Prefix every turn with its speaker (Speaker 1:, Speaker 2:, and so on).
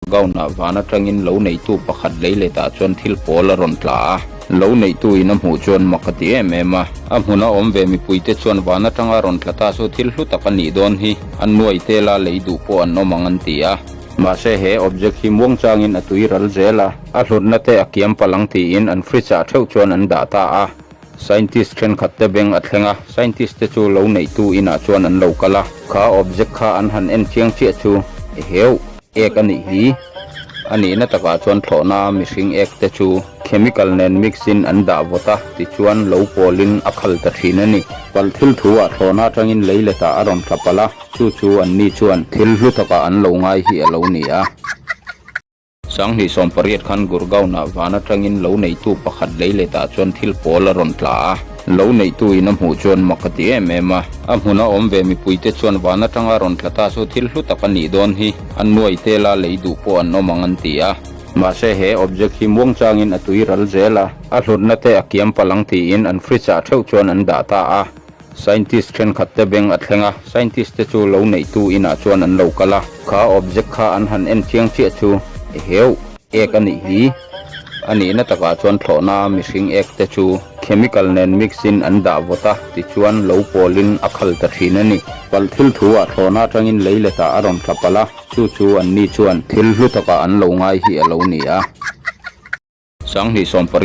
Speaker 1: Gown-ah van atangin lo neitu pakhat lei letah chuan thil pawl a rawn tla a. Lo neihtu in a hmuh chuan mak a ti em em a. A hmuna awm ve mipuite chuan van atanga rawn tla ta chu thil hlu tak a nih dawn hi, an nuai tela lei duh pawh an awm ang an ti a. Mahse he object hi muangchangin a tui ral zel a, a hlutna te a kiam palh ang tiin an fridge ah theuh chuan an dah ta a. Scientist thenkhat te beng a thleng a, scientist te chu lo neihtu inah chuan an lo kal a, kha object kha an han en chiang chiah chu eheu, ek a nih hi. A nihna takah chuan thlawhna mihring ek te chu chemical nen mix in an dah vawt a, tichuan lo pawlin a khal ta thin a ni. Palh thil thu ah thlawhna atangin lei letah a rawn tla palh a, chu chu anni chuan thil hlu takah an lo ngai hi a lo ni a. 2018 khan Gurgaon-ah van atangin lo neitu pakhat lei letah chuan thil pawl a rawn tla a. Lo neihtu in a hmuh chuan mak a ti em em a. A hmuna awm ve mipuite chuan van atanga rawn tla ta chu thil hlu tak a nih dawn hi, an nuai tela lei duh pawh an awm ang an ti a. Mahse he object hi muangchangin a tui ral zel a, a hlutna te a kiam palh ang tiin an fridge ah theuh chuan an dah ta a. Scientist thenkhat te beng a thleng a, scientist te chu lo neihtu inah chuan an lo kal a, kha object kha an han en chiang chiah chu eheu, ek a nih hi. A nihna takah chuan thlawhna mihring ek te chu chemical nen mix in an dah vawt a, tichuan lo pawlin a khal ta thin a ni. Palh thil thu ah thlawhna atangin lei letah a rawn tla palh a, chu chu anni chuan thil hlu takah an lo ngai hi a lo ni a. 2018.